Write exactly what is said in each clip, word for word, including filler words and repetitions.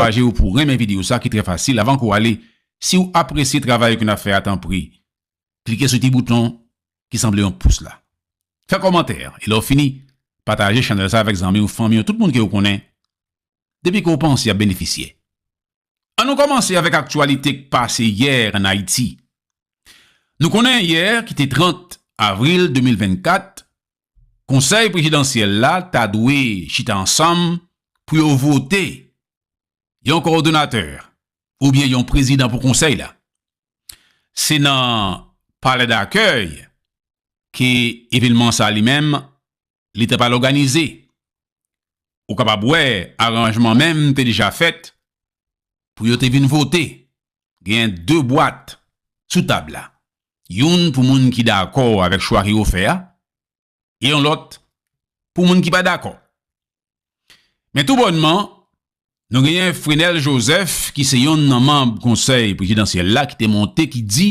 ankouraje w pou w renmen videyo sa ki trè fasil. Avan ke w ale, si w apresye travay ke n ap fè a, tanpri, klike sou ti bouton ki sanble yon pous la. Fè kòmantè, e lè w fini, pataje chanèl sa avèk zanmi w, fanmi w, tout moun ke w konnen, depi ke w panse y ap benefisye. Ann nou kòmanse avèk aktyalite k pase yè ann Ayiti. Nou konnen yè, ki te trant avril de mil vennkat, Konsèy Prezidansyèl la ta dwe chita ansanm pou yo vote yon kowòdonatè oubyen yon prezidan pou konsèy la. Se nan Palais d'Accueil ke evènman sa li menm li te pral òganize. Ou kapab wè aranjman menm te deja fèt pou yo te vin vote. Gen de bwat sou tab la. Youn pou moun ki dakò avèk chwa ke yo fè a, e yon lòt pou moun ki pa dakò. Men toubònman, nou genyen Frenel Joseph, ki se yonn nan manm Konsèy Prezidansyèl la, ki te monte, ki di,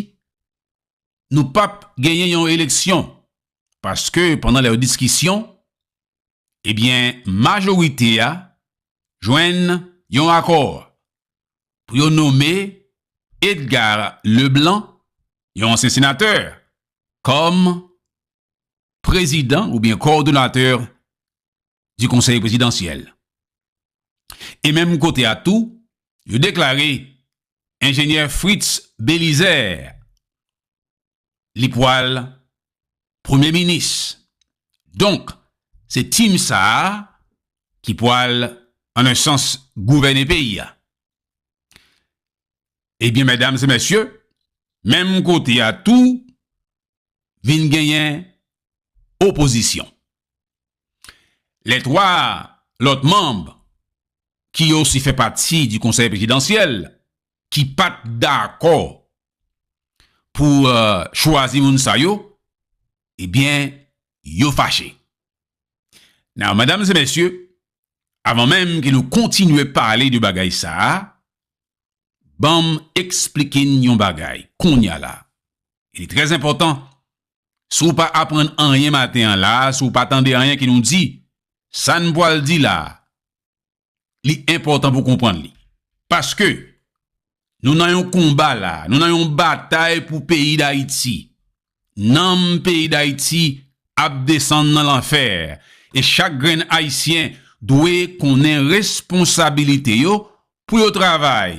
nou p ap genyen yon eleksyon, paske pandan lè diskisyon, ebyen, majorite a jwenn yon akò pou yo nome Edgar Leblanc, yon ansyen senatè, kòm prezidan oubyen kowòdonatè di Konsèy Prezidansyèl. E menm kote a tou, yo deklare enjenyè Fritz Belizaire, li pwal premye minis. Donk, se team sa a ki pwal, an un sans, gouvène peyi a. Ebyen, medam e mesye, menm kote a tou, vin genyen opozisyon. Les trois autres membres, ki yo osi fè pati di Konsèy Prezidansyèl, ki pa t dakò pou, euh, chwazi moun sa yo, ebyen, yo fache. Now, medam e mesye, avan menm ke nou kontinye pale de bagay sa a, ban m eksplike n yon bagay kounye a la. Li trè enpòtan. Si w pa aprann anyen maten an la, si w pa tande anyen ke nou di, sa n pwal di la, li enpòtan pou w konprann li. Paske nou nan yon konba la, nou nan yon batay pou peyi Dayiti. Nanm peyi Dayiti ap desann nan lanfè, e chak grenn Ayisyen dwe konnen responsabilite yo pou yo travay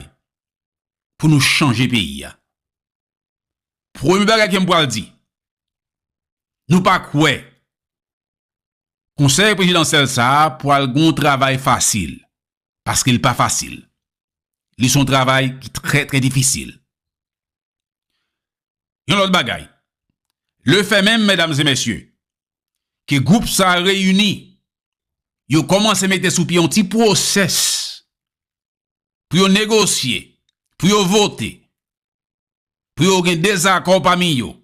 pou nou chanje peyi a. Premye bagay ke m pral di, nou pa kwè Konsèy Prezidansyèl sa a pral gon travay fasil, paske l pa fasil. Li se yon travay ki trè, trè difisil. Yon lòt bagay, lefè menm, medam e mesye, ke gwoup sa a reyini, yo kòmanse mete sou pye yon ti pwosès pou yo negosye, pou yo vote, pou yo gen dezakò pami yo.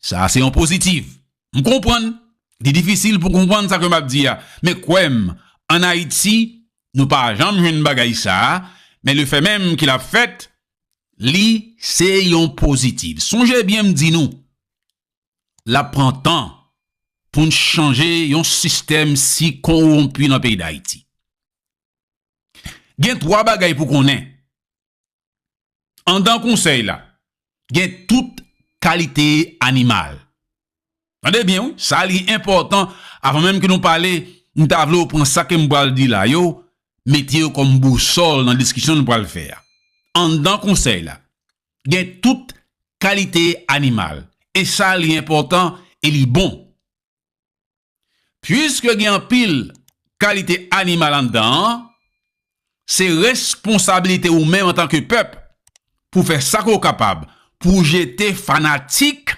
Sa a se yon pozitif. M konprann, li difisil pou konprann sa ke m ap di a, men kwè m, ann Ayiti, nou pa janm jwenn bagay sa a, men lefè menm ke l ap fèt, li se yon pozitif. Sonje byen m di nou, l ap pran tan pou n chanje yon sistèm si kowonpi nan peyi Dayiti. Gen twa bagay pou konnen. Anndan konsèy la, gen tout kalite animal. Tande byen, wi, sa li enpòtan, avan menm ke nou pale, m ta vle w pran sa ke m pral di la yo, mete yo kòm bousòl nan diskisyon nou pral fè a. Anndan konsèy la, gen tout kalite animal, e sa li enpòtan e li bon. Piske gen anpil kalite animal anndan an, se responsablite ou menm antanke pèp pou fè sa ke w kapab pou w jete fanatik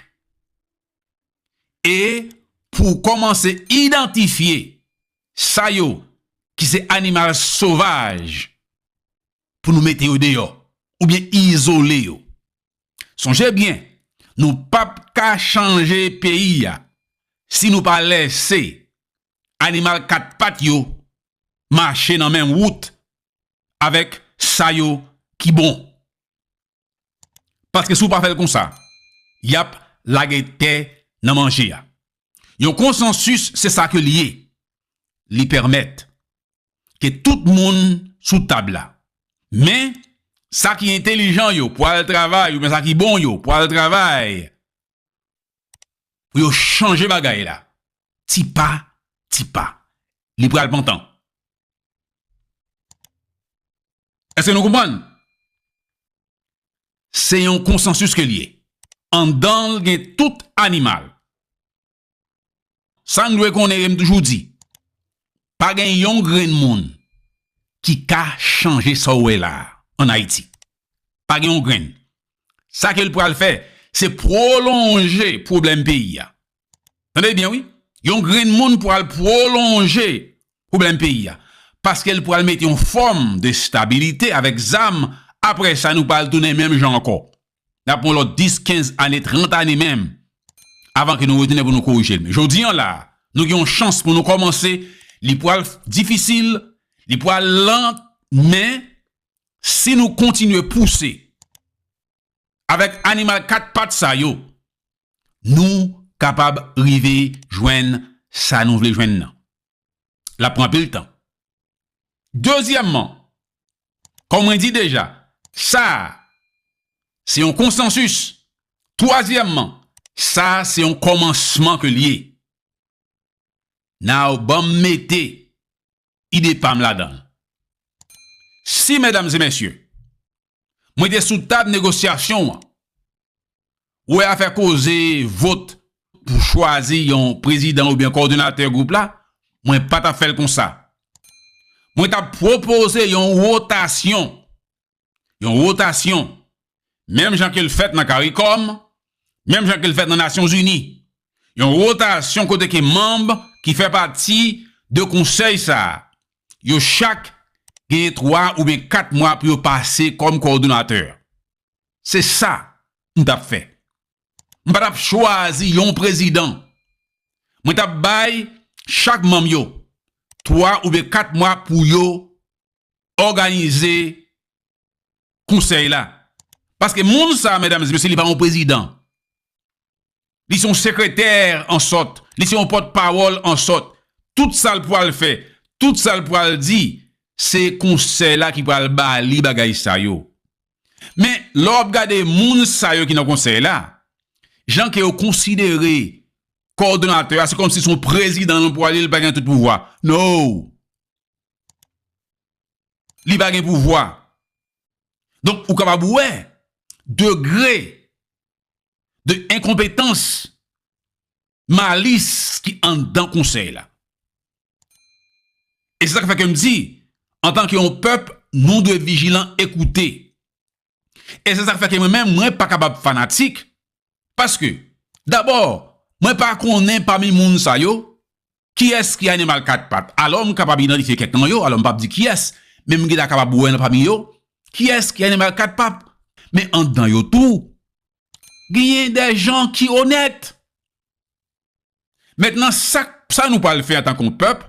e pou w kòmanse idantifye sa yo ki se animal sovaj pou nou mete yo deyò oubyen izole yo. Sonje byen, nou p ap ka chanje peyi a si nou pa lèse animal kat pat yo mache nan menm wout avèk sa yo ki bon. Paske si w pa fè l konsa, y ap lage tè nan manje a. Yon konsansis, se sa ke l ye. Li pèmèt ke tout moun sou tab la. Men, sa ki entelijan yo pral travay, oubyen sa ki bon yo pral travay, pou yo chanje bagay la. Ti pa, ti pa. Li pral pran tan. Èske nou konprann? Se yon konsansis ke l ye. Anndan l gen tout animal. Sa n dwe konnen, e m toujou di, pa gen yon grenn moun ki ka chanje sa w wè la a, ann Ayiti. Pa gen yon grenn. Sa ke l pral fè, se pwolonje pwoblèm peyi a. Tande byen, wi. Yon grenn moun pral pwolonje pwoblèm peyi a. Paske l pral mete yon fòm de estabilite avèk zam. Apre sa, nou pral tounen menm jan ankò. N ap pran lòt dis, kenz ane, trant ane menm, avan ke nou retounen pou nou korije l. Men jodi a la, nou gen yon chans pou nou kòmanse. Li pral difisil, li pral lan, men si nou kontinye pouse avèk animal kat pat sa yo, nou kapab rive jwenn sa nou vle jwenn nan. L ap pran anpil tan. Dezyèmman, kòm mwen di deja, sa a, se yon konsansis. Twazyèmman, sa a, se yon kòmansman ke l ye. Now, ban m mete ide pa m ladan l. Si, medam e mesye, mwen te sou tab negosyasyon an, ou wè afè koze vot pou chwazi yon prezidan oubyen kowòdonatè gwoup la, mwen pa t ap fè l konsa. Mwen t ap pwopoze yon wotasyon. Yon wotasyon. Menm jan ke l fèt nan CARICOM, menm jan ke l fèt nan Nasyonzini. Yon wotasyon kote ke manm ki fè pati de konsèy sa a, yo chak genyen twa oubyen kat mwa pou yo pase kòm kowòdonatè. Se sa m t ap fè. M pa t ap chwazi yon prezidan. Mwen t ap bay chak manm yo twa oubyen kat mwa pou yo òganize konsèy la. Paske moun sa, medam e mesye, li pa yon prezidan. Li se yon sekretè ansòt. Li se yon pòtpawòl ansòt. Tout sa l pral fè, tout sa l pral di, se konsèy la ki pral ba li bagay sa yo. Men, lè w ap gade moun sa yo ki nan konsèy la, jan ke yo konsidere kowòdonatè a, se kòmsi se yon prezidan nan pwal li, li pa gen tout pouvwa. No! Li pa gen pouvwa. Donk, ou kapab wè degre de enkonpetans, malis ki anndan konsèy la. E se sa k fè ke m di, antanke yon pèp, nou dwe vijilan, ekoute. E se sa k fè ke mwen menm, mwen pa kapab fanatik. Paske, dabò, mwen pa konnen pami moun sa yo, kiyès ki animal kat pat. Alò, m kapab idantifye kèk nan yo, alò, m p ap di kiyès, men m gentan kapab wè nan pami yo, kiyès ki animal kat pat. Men anndan yo tou, genyen de jan ki onèt. Mentnan, sa, sa nou pral fè antanke yon pèp,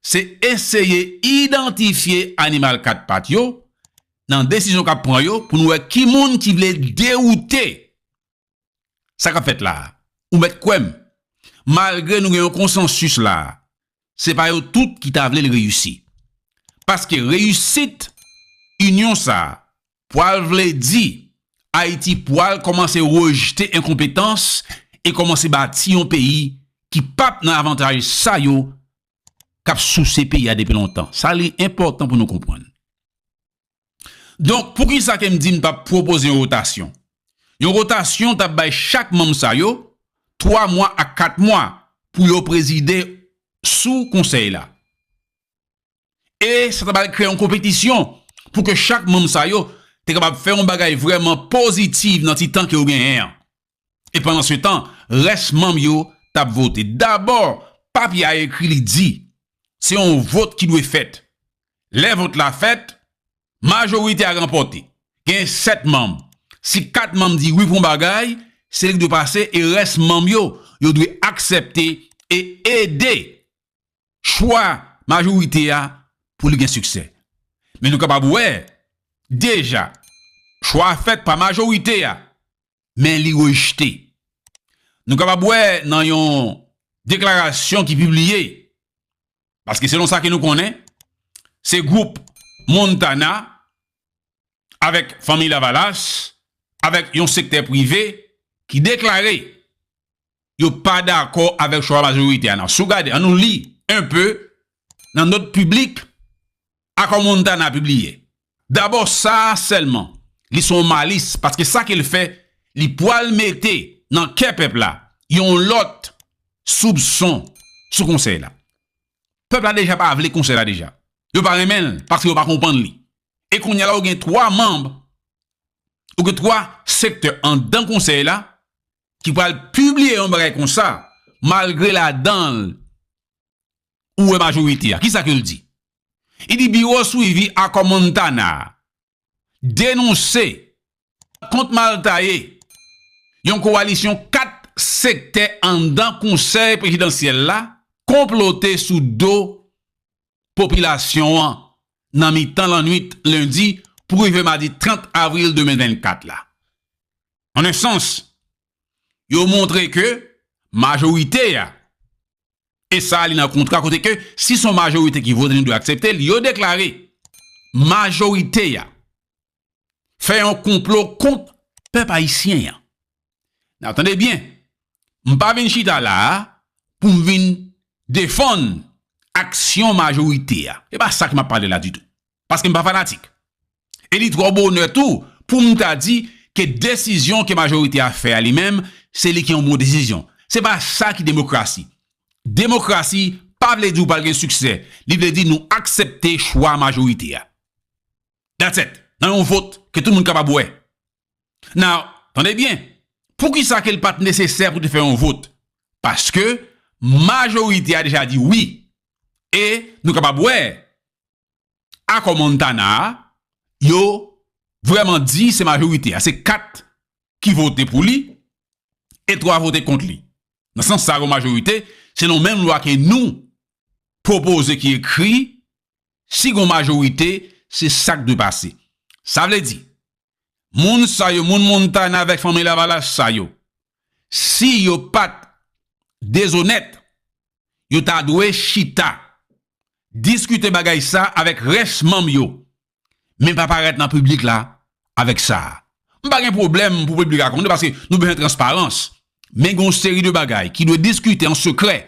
se eseye idantifye animal kat pat yo nan desizyon k ap pran yo pou nou wè ki moun ki vle dewoute sa k ap fèt la a. Ou mèt kwè m, malgre nou gen yon konsansis la a, se pa yo tout ki ta vle l reyisi. Paske reyisit inyon sa a pral vle di Ayiti pral kòmanse rejte enkonpetans e kòmanse bati yon peyi ki p ap nan avantaj sa yo k ap souse peyi a depi lontan. Sa li enpòtan pou nou konprann. Donk, poukisa ke m di m t ap pwopoze yon wotasyon? Yon wotasyon t ap bay chak manm sa yo twa mwa a kat mwa pou yo prezide sou konsèy la. E sa t ap al kreye yon konpetisyon pou ke chak manm sa yo te kapab fè yon bagay vrèman pozitif nan ti tan ke yo genyen an. E pandan se tan, rès manm yo t ap vote. Dabò, papye a ekri, li di, se yon vot ki dwe fèt. Lè vot la fèt, majorite a ranpòte. Gen sèt manm. Si kat manm di wi pou yon bagay, se li ki dwe pase e rès manm yo, yo dwe aksepte e ede chwa majorite a pou li gen siksè. Men nou kapab wè, deja, chwa a fèt pa majorite a, men li rejte. Nou kapab wè nan yon deklarasyon ki pibliye, paske selon sa ke nou konnen, se gwoup Montana, avèk Fanmi Lavalas, avèk yon sektè prive ki deklare yo pa dakò avèk chwa majorite a. Nan, si w gade, ann nou li enpe nan nòt piblik Akò Montana pibliye. Dabò, sa a sèlman, li se yon malis, paske sa ke l fè, li pwal mete nan kè pèp la yon lòt soupson sou konsèy la. Pèp la deja pa vle konsèy la deja. Yo pa renmen l, paske yo pa konprann li. E kounye a la, ou gen twa manm, ou gen twa sektè anndan konsèy la ki pral pibliye yon bagay konsa, malgre ladan l ou wè majorite a. Kisa ke l di? Li di biwo swivi Akò Montana a denonse kont maltaye yon kowalisyon kat sektè anndan konsèy prezidansyèl la konplote sou do popilasyon an nan mitan lannwit lendi pou rive madi trant avril de mil vennkat la. An en sans, yo montre ke majorite a, e sa a li nan kontra kote ke si se yon majorite ki vote, nou dwe aksepte l, yo deklare majorite a fè yon konplo kont pèp ayisyen an. N ap tande byen, m pa vin chita la a pou m vin defann aksyon majorite a. E pa sa ke m ap pale la ditou. Paske m pa fanatik. E li twò bonè tou pou m ta di ke desizyon ke majorite a fè a li menm, se li ki yon bon desizyon. Se pa sa ki demokrasi. Demokrasi pa vle di ou pral gen siksè. Li vle di nou aksepte chwa majorite a. That's it. Nan yon vot ke tout moun kapab wè. Now, tande byen. Poukisa ke l pa t nesesè pou te fè yon vot? Paske majorite a deja di wi. E nou kapab wè akò Montana a, yo vrèman di se majorite a. Se kat ki vote pou li e twa vote kont li. Nan sans sa, yon majorite, selon menm lwa ke nou pwopoze ki ekri, si yon majorite, se sa k dwe pase. Sa vle di, moun sa yo, moun Montana avèk Fanmi Lavalas sa yo, si yo pa t dezonèt, yo ta dwe chita, diskite bagay sa avèk rès manm yo, men pa parèt nan piblik la avèk sa. M pa gen pwoblèm pou piblik la konnen paske nou bezwen transparans. Men gen yon seri de bagay ki dwe diskite an sekrè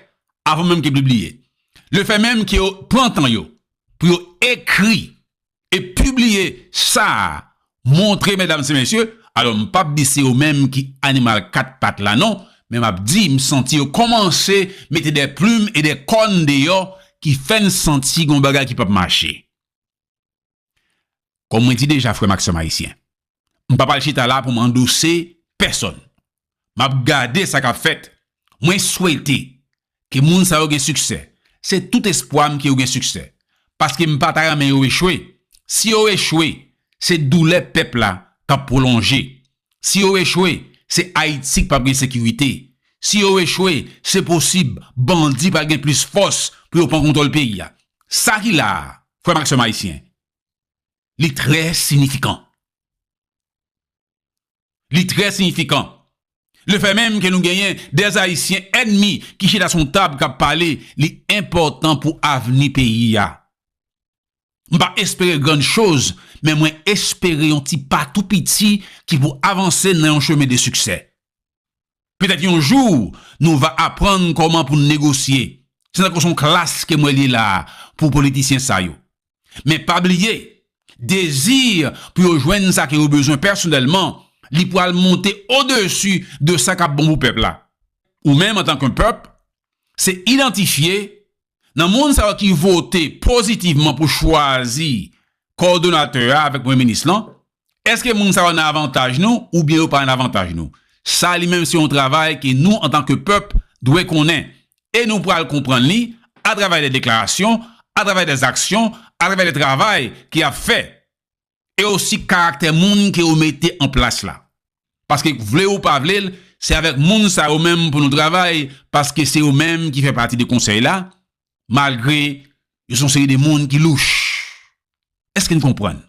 avan menm ke pibliye. Lefè menm ke yo pran tan yo pou yo ekri e pibliye sa a, montre, medam e mesye, alò, m p ap di se yo menm ki animal kat pat la non, men m ap di m santi yo kòmanse mete de plim e de kòn deyò ki fè n santi gen yon bagay ki p ap mache. Kòm mwen di deja, frè m ak sè m ayisyen, m p ap al chita la pou m andose pèsòn. M ap gade sa k ap fèt. Mwen swete ke moun sa yo gen siksè. Se tout espwa m ke yo gen siksè. Paske m pa ta renmen yo echwe. Si yo echwe, se doulè pèp la k ap pwolonje. Si yo echwe, se Ayiti k p ap gen sekirite. Si yo echwe, se posib bandi pral gen plis fòs pou yo pran kontwòl peyi a. Sa ki la a, frè m ak sè m ayisyen, li trè siyifikan. Li trè siyifikan. Lefè menm ke nou genyen dè Ayisyen ènmi ki chita sou yon tab k ap pale, li enpòtan pou avni peyi a. M pa espere grann choz, men mwen espere yon ti pa tou piti ki pou avanse nan yon chemen de siksè. Petèt yon jou, nou va aprann kòman pou n negosye. Se tankou se yon klas ke mwen li la a pou politisyen sa yo. Men pa bliye, dezi pou yo jwenn sa ke yo bezwen pèsonèlman, li pral monte odesi de sa k ap bon pou pèp la. Ou menm, antanke pèp, se idantifye nan moun sa yo ki vote pozitivman pou chwazi kowòdonatè a avèk premye minis lan, èske moun sa yo nan avantaj nou oubyen yo pa nan avantaj nou? Sa li menm se yon travay ke nou, antanke pèp, dwe konnen. E nou pral konprann li atravè de deklarasyon, atravè de zaksyon, atravè de travay ke y ap fè. E osi karaktè moun ke yo mete an plas la. Paske vle ou pa vle l, se avèk moun sa yo menm pou nou travay, paske se yo menm ki fè pati de konsèy la, malgre yo se yon seri de moun ki louch. Èske n konprann?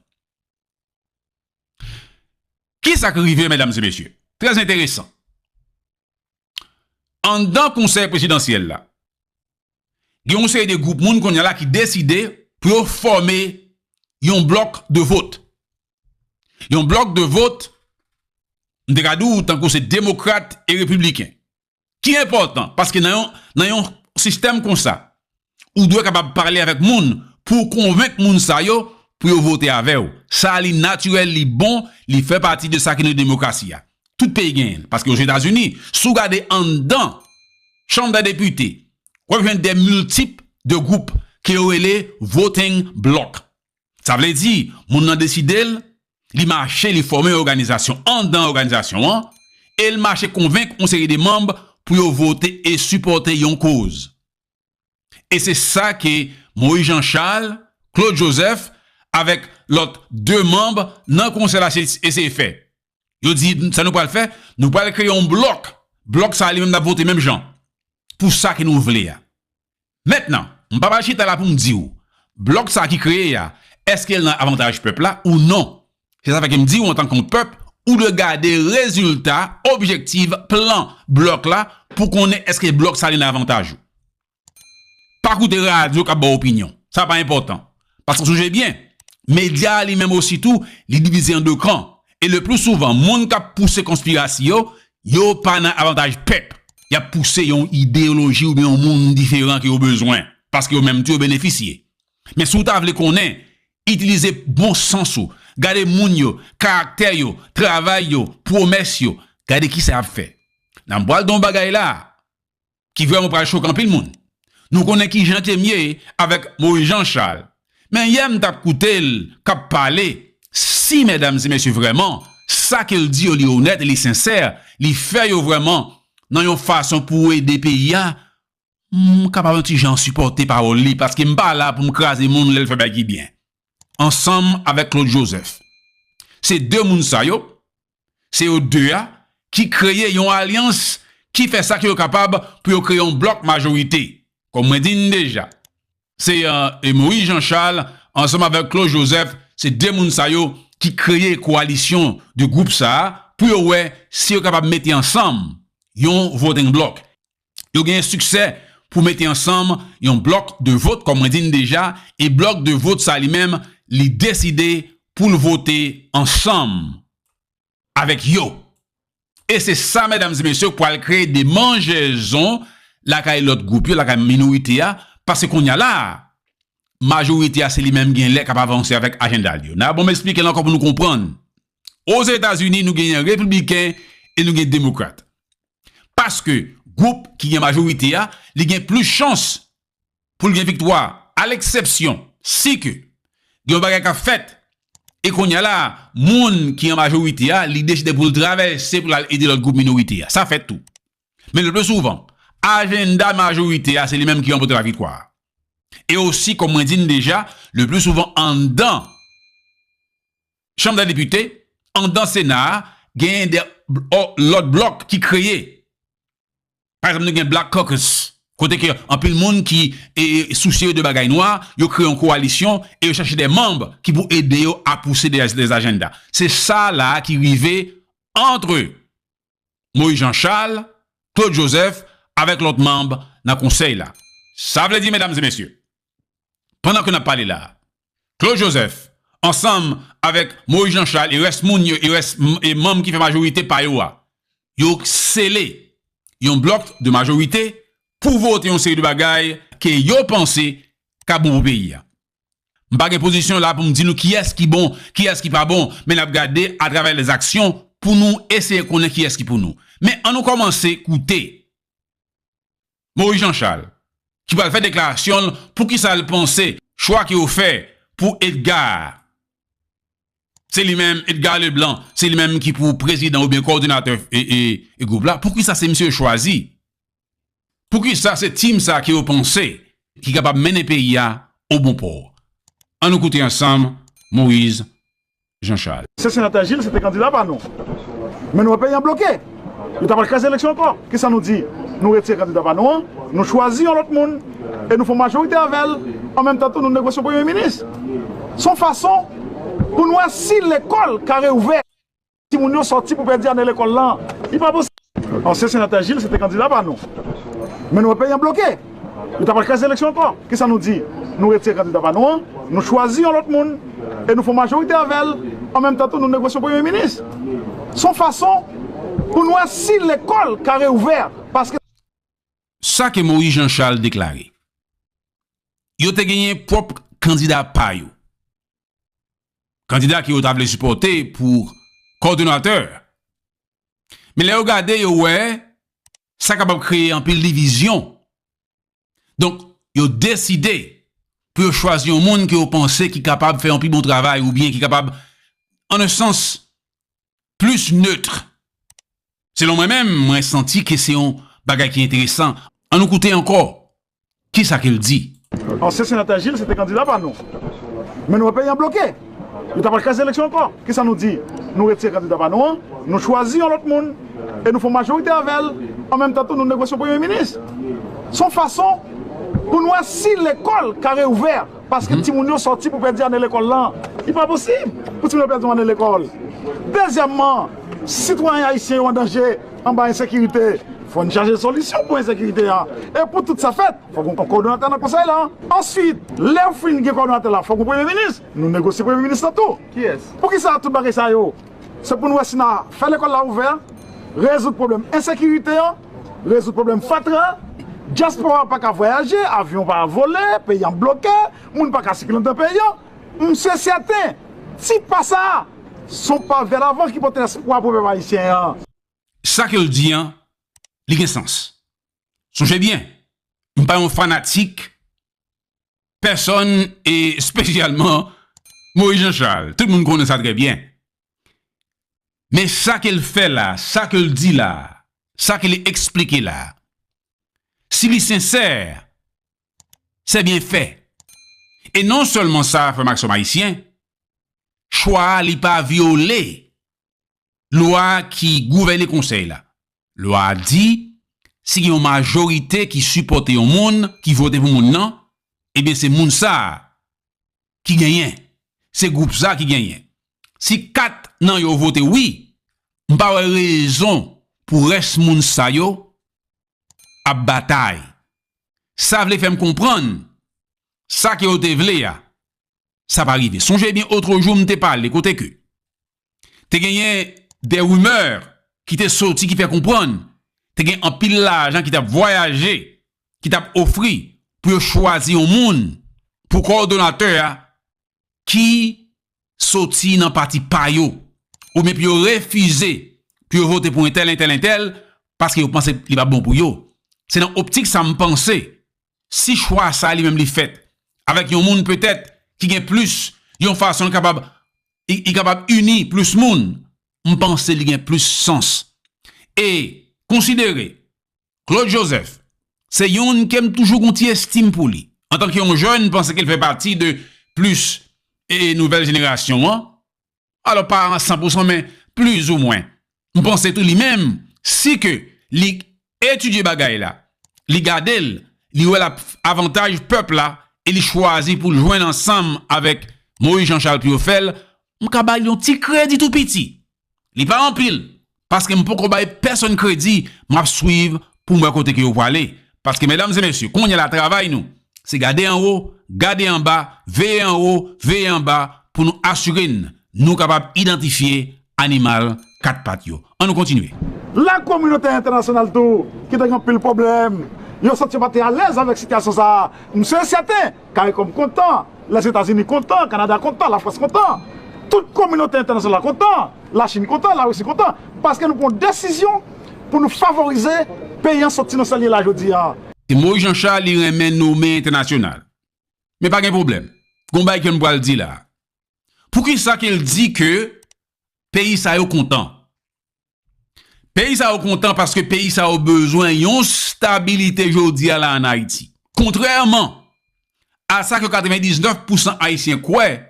Kisa k rive, medam e mesye? Trè enteresan. Anndan konsèy prezidansyèl la, gen yon seri de gwoup moun kounye a la ki deside pou yo fòme yon blòk de vot. Yon blòk de vot, m te ka di w tankou se demokrat e repibliken. Ki enpòtan, paske nan yon, nan yon sistèm konsa, ou dwe kapab pale avèk moun pou w konvenk moun sa yo pou yo vote avè w. Sa li natirèl, li bon, li fè pati de sa ki nan demokrasi a. Tout peyi genyen l, paske Ozetazini, si w gade anndan Chanm dè Depite, w ap jwenn de miltip de gwoup ke yo rele voting bloc. Sa vle di, moun nan deside l, li mache, li fòme yon òganizasyon anndan òganizasyon an, e l mache konvenk yon seri de manm pou yo vote e sipòte yon koz. E se sa ke Moïse Jean Charles, Claude Joseph, avèk lòt de manm nan konsèy la eseye fè. Yo di, sa nou pral fè, nou pral kreye yon blòk. Blòk sa li menm n ap vote menm jan pou sa ke nou vle a. Mentnan, m pa pral chita la pou m di w, blòk sa ki kreye a, èske l nan avantaj pèp la ou non? Se sa fè ke m di w antanke yon pèp, ou dwe gade rezilta, objektif, plan blòk la pou konnen èske blòk sa li nan avantaj ou. Pa koute radyo k ap ba w opinyon. Sa pa enpòtan. Paske sonje byen, medya a li menm osi tou, li divize an de kan. E le pli souvan, moun k ap pouse konspirasi yo, yo pa nan avantaj pèp. Y ap pouse yon ideyoloji oubyen yon moun diferan ke yo bezwen. Paske yo menm tou yo benefisye. Men si w ta vle konnen, itilize bon sans ou. Gade moun yo, karaktè yo, travay yo, pwomès yo. Gade kisa y ap fè. Nan m pral di yon bagay la, ki vrèman pral choke anpil moun. Nou konnen ki jan ke m ye avèk Moïse Jean Charles. Men yè m t ap koute l k ap pale, si medam e mesye vrèman, sa ke l di yo li onèt e li sensè, li fè yo vrèman nan yon fason pou ede peyi a, m kapab yon ti jan sipòte pawòl li, paske m pa la pou m kraze moun lè l fè bagay ki byen. Ansanm avèk Claude Joseph. Se de moun sa yo, se yo de a ki kreye yon alyans ki fè sa ke yo kapab pou yo kreye yon blòk majorite. Kòm mwen di n deja, se e Moïse Jean Charles ansanm avèk Claude Joseph, se de moun sa yo ki kreye kowalisyon de gwoup sa a pou yo wè si yo kapab mete ansanm yon voting bloc. Yo genyen siksè pou mete ansanm yon blòk de vot, kòm mwen di n deja, e blòk de vot sa li menm, li deside pou l vote ansanm avèk yo. E se sa, medam e mesye, k pral kreye de manjezon lakay lòt gwoup yo, lakay minorite a, paske kounye a la, majorite a se li menm gen lè k ap avanse avèk ajanda l yo. N a bon m esplike l ankò pou nou konprann. Ozetazini, nou genyen repibliken e nou gen demokrat. Paske gwoup ki gen majorite a, li gen plis chans pou l gen viktwa, aleksepsyon si ke gen yon bagay k ap fèt, e kounye a la, moun ki an majorite a, li deside pou l travèse pou l al ede lòt gwoup minorite a. Sa fèt tou. Men le pli souvan, ajanda majorite a, se li menm ki ranpote laviktwa a. E osi, kòm mwen di n deja, le pli souvan anndan Chanm dè Depite, anndan Sena a, genyen de lòt blòk ki kreye. Pa egzanp, nou gen Black Caucus, kote ke anpil moun ki e, e, sousye de bagay nwa, yo kreye yon kowalisyon e yo chache de manm ki pou ede yo a pouse de, de ajanda. Se sa la ki rive antre Moïse Jean Charles, Claude Joseph, avèk lòt manm nan konsèy la. Sa vle di, medam e mesye, pandan ke n ap pale la, Claude Joseph, ansanm avèk Moïse Jean Charles e rès moun yo, e rès m- e manm ki fè majorite pa yo a, yo sele yon blòk de majorite pou vote yon seri de bagay ke yo panse ka bon pou peyi a. M pa gen pozisyon la pou m di nou kiyès ki bon, kiyès ki pa bon, men n ap gade atravè lèzaksyon pou nou eseye konnen kiyès ki pou nou. Men an nou kòmanse koute Moïse Jean Charles, ki pral fè deklarasyon l poukisa l panse chwa ke yo fè pou Edgar, se li menm, Edgar Leblanc, se li menm ki pou prezidan oubyen kowòdinatè e, e, e gwoup la, poukisa se misye yo chwazi? Poukisa se team sa ke yo panse ki kapab mennen peyi a o bon pò? An nou koute ansanm Moïse Jean Charles. Se Senatè Gilles, se te kandida pa nou. Men nou wè peyi an bloke. Yo ta pral kraze eleksyon ankò. Kisa nou di? Nou retire kandida pa nou an, nou chwazi yon lòt moun, e nou fè majorite avè l. An menm tan tou, nou negosye yon premye minis. Se yon fason pou n wè si lekòl ka reouvè. Timoun yo sòti pou pèdi ane lekòl lan. Li pa posib. Ansyen Senatè Gilles, se te kandida pa nou. Men nou wè peyi an bloke. Yo ta pral kraze eleksyon ankò. Kisa nou di? Nou retire kandida pa nou an, nou chwazi yon lòt moun, e nou fè yon majorite avè l, an menm tan tou nou negosye yon premye minis. Se yon fason pou n wè si lekòl ka reouvè, paske. Sa ke Moïse Jean Charles deklare, yo te genyen pwòp kandida pa yo. Kandida ke yo ta vle sipòte pou kòdonatè. Men lè yo gade, yo wè sa kapab kreye anpil divizyon. Donk, yo deside pou yo chwazi yon moun ke yo panse ki kapab fè yon pi bon travay oubyen ki kapab, an un sans, plis neutre. Selon mwen menm, mwen santi ke se yon bagay ki enteresan. Ann nou koute ankò kisa ke l di. Ansyen senatè Gilles se te kandida pa nou. Men nou wè peyi an bloke. Yo ta pral kraze eleksyon ankò. Kisa nou di? Nou retire kandida pa nou an, nou chwazi yon lòt moun, e nou fè yon majorite avè l, an menm tan tou nou negosye yon premye minis. Se yon fason pou n wè si lekòl ka reouvè, paske timoun yo sòti pou pèdi ane lekòl lan. Li pa posib pou timoun yo pèdi yon ane lekòl. Dezyèmman, sitwayen ayisyen yo an danje anba ensekirite. Fò n chache solisyon pou ensekirite a. E pou tout sa fèt, fòk gen yon kòdonatè nan konsèy la. Answit, lè w fin gen kòdonatè la, fòk gen premye minis. Nou negosye premye minis lan tou. Kiyès? Poukisa tout bagay sa yo? Se pou n wè si n a fè lekòl la ouvè, rezoud pwoblèm ensekirite an, rezoud pwoblèm fatra, dyaspora pa ka vwayaje, avyon pa vole, peyi an bloke, moun pa ka sikile anndan peyi an. M si sèten, ti pa sa a, se yon pa vè lavan ki pote espwa pou pèp ayisyen an. Sa ke l di an, li gen sans. Sonje byen, m pa yon fanatik pèsòn e espesyalman Moïse Jean Charles. Tout moun konnen sa trè byen. Men sa ke l fè la, sa ke l di la, sa ke l eksplike la, si li sensè, se byen fè. E non sèlman sa, frè m ak sè m ayisyen, chwa a li pa vyole lwa ki gouvène konsèy la. Lwa a di, si gen yon majorite ki sipòte yon moun, ki vote pou moun nan, ebyen se moun sa a ki genyen. Se gwoup sa a ki genyen. Si kat nan yo vote wi, m pa wè rezon pou rès moun sa yo ap batay. Sa vle fè m konprann sa ke yo te vle a, sa pa rive. Sonje byen, otrejou m te pale kote ke te genyen de rimè ki te soti ki fè konprann te gen anpil lajan ki t ap vwayaje, ki t ap ofri pou yo chwazi yon moun pou kowòdonatè a ki soti nan pati pa yo, oubyen pou yo refize pou yo vote pou entèl, entèl, entèl, paske yo panse li p ap bon pou yo. Se nan optik sa m panse, si chwa sa a li menm li fèt avèk yon moun petèt ki gen plis, yon fason li kapab, li, li kapab ini plis moun, m panse li gen plis sans. E konsidere Claude Joseph se youn ke m toujou gon ti estim pou li. Antanke yon jèn, m panse ke l fè pati de plis e nouvèl jenerasyon an. Alò, pa an san pou san, men plizoumwen. M panse tou li menm, si ke li etidye bagay la, li gade l, li wè l ap avantaj pèp la, e li chwazi pou l jwenn ansanm avèk Moïse Jean Charles pou yo fè l, m ka ba l yon ti kredi tou piti. Li pa anpil, paske m poko bay pèsonn kredi, m ap swiv pou m wè kote ke yo prale. Paske medam e mesye, kounye a la travay nou, se gade anwo, gade anba, veye anwo, veye anba, pou nou asire n, nou kapab idantifye animal kat pat yo. Ann nou kontinye. Lakominote entènasyonal tou, ki te gen anpil pwoblèm, yo santi yo pa te alèz avèk sitiyasyon sa a. M si sèten, Karikòm kontan, Lèzetazini kontan, Kanada kontan, Lafrans kontan. Tout kominote entènasyonal la kontan, Lachin kontan, Larisi kontan. Paske nou pran desizyon pou nou favorize peyi an soti nan sa l ye la jodi a. Se Moïse Jean Charles li renmen nome entènasyonal. Men pa gen pwoblèm. Gon bagay ke m pral di la. Poukisa ke l di ke peyi sa yo kontan? Peyi sa yo kontan paske peyi sa yo bezwen yon stabilite jodi a la ann Ayiti. Kontrèman a sa ke katrevendiznèf pousan Ayisyen kwè,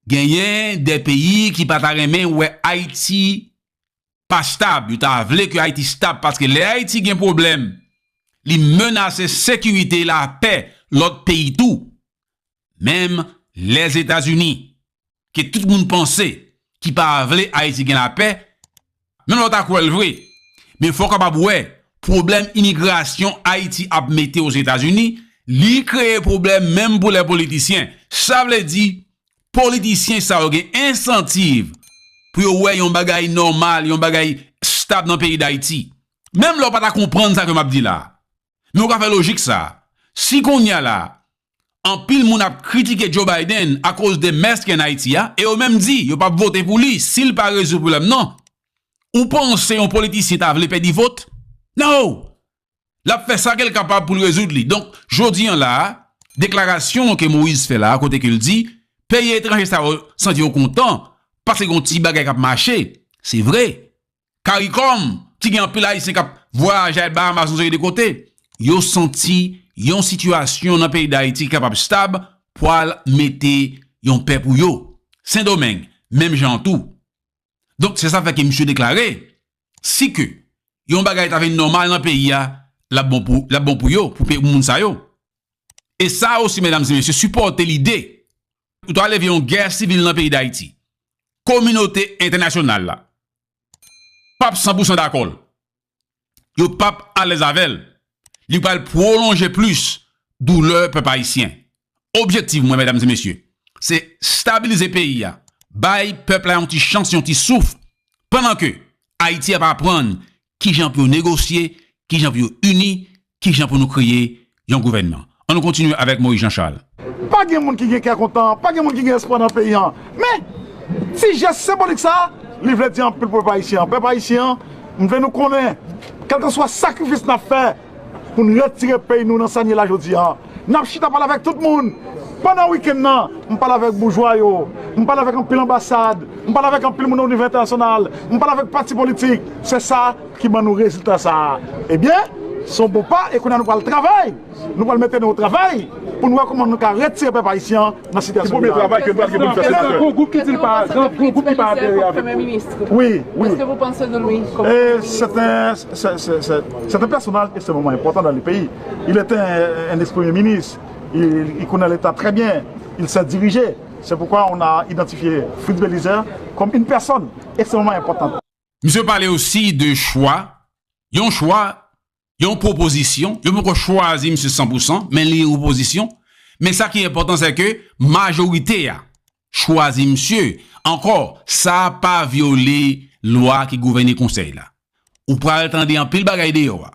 genyen de peyi ki pa ta renmen wè Ayiti pa stab. Yo ta vle ke Ayiti stab paske lè Ayiti gen pwoblèm, li menase sekirite, lapè lòt peyi tou. Menm Lèzetazini, ke tout moun panse ki pa vle Ayiti gen lapè, menm lè w ta kwè l vre, men fò w kapab wè pwoblèm imigrasyon Ayiti ap mete Ozetazini, Li kreye pwoblèm menm pou lè politisyen. Sa vle di, politisyen sa yo gen ensantiv pou yo wè yon bagay nòmal, yon bagay stab nan peyi Dayiti. Menm lè w pa ta konprann sa ke m ap di la. Men w ka fè lojik sa. Si kounye a la, anpil moun ap kritike Joe Biden akoz de mess ki ann Ayiti a, e yo menm di yo p ap vote pou li si l pa rezoud pwoblèm nan. Ou panse yon politisyen ta vle pèdi vot? No! L ap fè sa ke l kapab pou l rezoud li. Donk, jodi an la a, deklarasyon ke Moïse fè la a, kote ke l di, peyi etranje sa yo santi yo kontan, paske gen yon ti bagay k ap mache. Se vre. Caricom, ki gen anpil Ayisyen k ap vwayaje al Bahamas, yon seri de kote, yo santi yon sitiyasyon nan peyi Dayiti ki kapab stab, pral mete yon pè pou yo. Sendomeng, menm jan an tou. Donk, se sa fè ke misye deklare, si ke yon bagay ta vin nòmal nan peyi a, l ap bon pou, l ap bon pou yo, pou pe-, pou moun sa yo. E sa osi, medam e mesye, sipòte lide pou ta leve yon gè sivil nan peyi Dayiti. Kominote entènasyonal la p ap san pou san dakò l. Yo p ap alèz avè l. Li pral pwolonje plis doulè pèp ayisyen. Objektif mwen, medam e mesye, se stabilize peyi a, bay pèp la yon ti chans, yon ti souf, pandan ke Ayiti ap aprann kijan pou yo negosye, kijan pou yo ini, kijan pou nou kreye yon gouvènman. Ann nou kontinye avèk Moïse Jean Charles. Pa gen moun ki gen kè kontan, pa gen moun ki gen espwa nan peyi an. Men, ti jès senbolik sa a, li vle di anpil pou pèp ayisyen an. Pèp ayisyen an, m vle nou konnen, kèlkeswa sakrifis n ap fè pou n retire peyi nou nan sa n ye la jodi a, n ap chita pale avèk tout moun. Pandan wikenn nan, m pale avèk boujwa yo, m pale avèk anpil anbasad, m pale avèk anpil moun nan nivo entènasyonal, m pale avèk pati politik. Se sa ki ban nou rezilta sa a. Ebyen, se yon bon pa, e kounye a nou pral travay. Nou pral mete nou o travay pou nou wè kòman nou ka retire pèp ayisyen an nan sitiyasyon. Ki premye travay ke nou pral gen pou nou fè, senatè? Gon gwoup ki di l pa, gon gwoup ki pa adere avèk ou. Oui, oui. Qu'est-ce que vous pensez de lui comme Et c'est un, c'est, c'est, c'est, c'est un personnage extrêmement important dans le pays. Il était un, un ex-premier ministre. Il, il connaît l'État très bien. Il sait diriger. C'est pourquoi on a identifié Fritz Belizaire comme une personne extrêmement importante. Misye pale osi de chwa, yon chwa, yon pwopozisyon, yo poko chwazi misye san pou san, men li opozisyon. Men sa ki enpòtan, se ke majorite a chwazi misye. Ankò, sa pa vyole lwa ki gouvène konsèy la. Ou pral tande anpil bagay deyò a.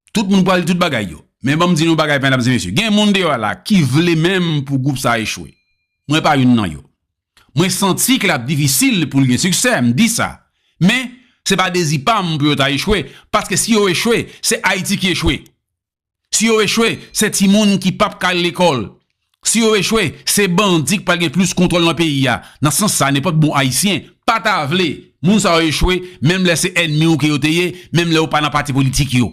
Tout moun pral di tout bagay yo. Men ban m di nou bagay, medam e mesye. Gen moun deyò a la ki vle menm pou gwoup sa a echwe. Mwen pa youn nan yo. Mwen santi ke l ap difisil pou l gen siksè, m di sa. Men, se pa dezi pa m pou yo ta echwe, paske si yo echwe, se Ayiti ki echwe. Si yo echwe, se timoun ki p ap ka al lekòl. Si yo echwe, se bandi k pral gen plis kontwòl nan peyi a. Nan sans sa, nenpòt bon Ayisyen pa ta vle moun sa yo echwe, menm lè se ènmi w ke yo te ye, menm lè yo pa nan pati politik yo.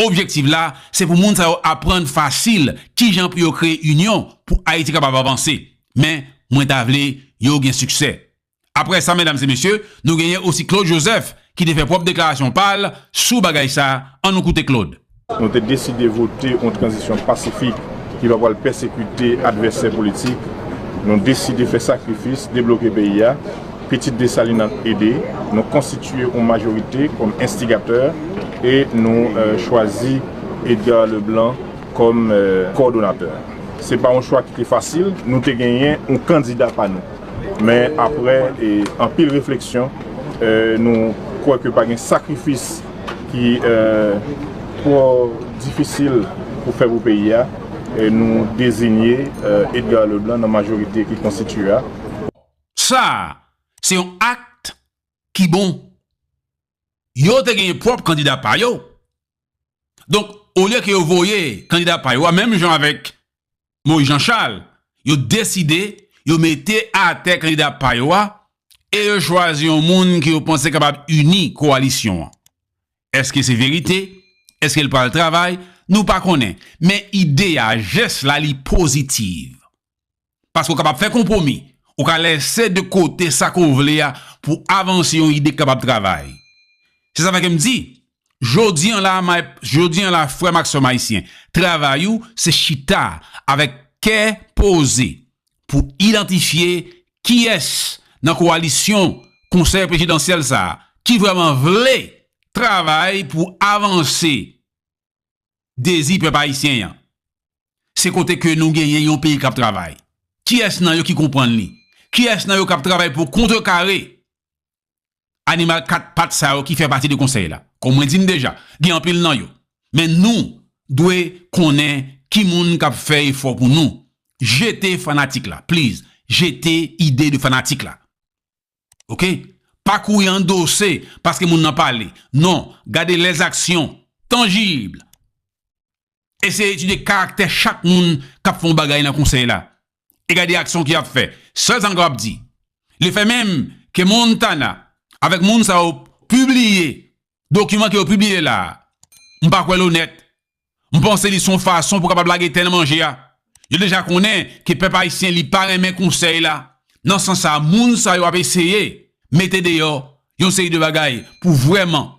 Objektif la, se pou moun sa yo aprann fasil kijan pou yo kreye inyon pou Ayiti kapab avanse. Men, mwen ta vle yo gen siksè. Apre sa, medam e mesye, nou genyen osi Claude Joseph ki te fè pwòp deklarasyon pa l sou bagay sa a. Ann nou koute Claude. Nou te deside vote yon tranzisyon pasifik ki pa pral pèsekite advèsè politik. Nou deside fè sakrifis, debloke peyi a. Pitit Desalin ap ede. Nou konstitiye yon majorite kòm enstigatè e nou, eh, chwazi Edgar Leblanc kòm, eh, kowòdonatè. Se pa yon chwa ki te fasil. Nou te genyen yon kandida pa nou. Men apre, e, anpil refleksyon, e, nou kwè ke pa gen sakrifis ki, e, twò difisil pou fè pou peyi a. E nou deziye, e, Edgar Leblanc nan majorite ki konstitiye a. Sa, se yon akt ki bon. Yo te genyen pwòp kandida pa yo. Donk, olye ke yo voye kandida pa yo a, menm jan avèk Moïse Jean Charles, yo deside, yo mete atè kandida pa yo a, e yo chwazi yon moun ke yo panse kapab ini kowalisyon an. Èske se verite? Èske l pral travay? Nou pa konnen. Men ide a, jès la, li pozitiv. Paske w kapab fè konpwomi. Ou ka lese de kote sa ke w vle a pou avanse yon ide k kapab travay. Se sa fè ke m di, jodi an la, may, jodi an la, frè m ak sè m ayisyen, travay ou se chita avèk kè poze pou idantifye kiyès nan kowalisyon konsèy prezidansyèl sa a ki vrèman vle travay pou avanse dezi pèp ayisyen an. se kote ke nou genyen yon peyi k ap travay. Kiyès nan yo ki konprann li? Kiyès nan yo k ap travay pou kontrekare animal kat pat sa yo ki fè pati de konsèy la? Kòm mwen di n deja, gen anpil nan yo. Men nou dwe konnen ki moun k ap fè efò pou nou. Jete fanatik la, please. Jete ide de fanatik la. Oke? Pa kouri andose paske moun nan pale. Non, gade lèzaksyon tanjib. Eseye etidye karaktè chak moun k ap fè yon bagay nan konsèy la. E gade aksyon ke y ap fè. Sèl sa m kapab di, lefè menm ke Montana avèk moun sa yo pibliye dokiman ke yo pibliye la a, m pa kwè l onèt. M panse li se yon fason pou kapab lage tè nan manje a. Yo deja konnen ke pèp ayisyen li pa renmen konsèy la. Nan sans sa, moun sa yo ap eseye mete deyò yon seri de bagay pou vrèman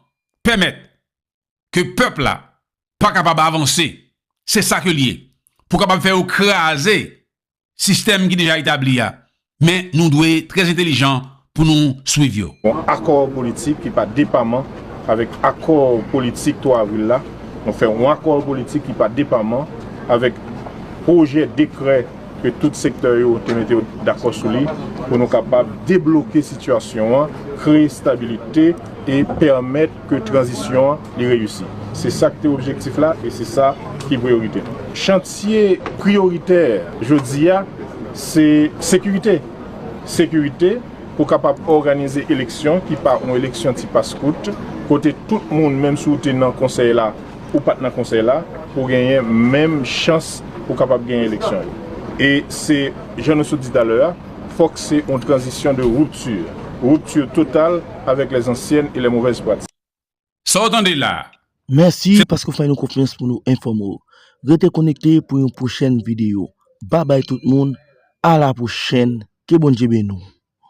pèmèt ke pèp la pa kapab avanse. Se sa ke l ye. Pou kapab fè yo kraze sistèm ki deja etabli a. Men nou dwe trè entelijan pou nou swiv yo. Yon akò politik ki pa depaman avèk akò politik twa avril la. Nou fè yon akò politik ki pa depaman avèk pwojè dekrè ke tout sektè yo te mete yo dakò sou li pou nou kapab debloke sitiyasyon an, kreye estabilite e pèmèt ke tranzisyon an li reyisi. Se sa ki te objektif la e se sa ki priyorite nou. Chantye priyoritè jodi a, se sekirite. Sekirite pou kapab òganize eleksyon ki pa yon eleksyon ti paskout, kote tout moun, menm si w te nan konsèy la, ou pa t nan konsèy la, pou genyen menm chans pou kapab genyen eleksyon yo. E se, jan nou sot di talè a, fòk se yon tranzisyon de ripti. Ripti total avèk les anciennes et les mauvaises pratiques. Sa w tande la a, Mèsi paske w fè nou konfyans pou nou enfòme w. Rete konekte pou yon pwochèn videyo. Babay tout moun, a la pwochèn, ke Bondye beni w.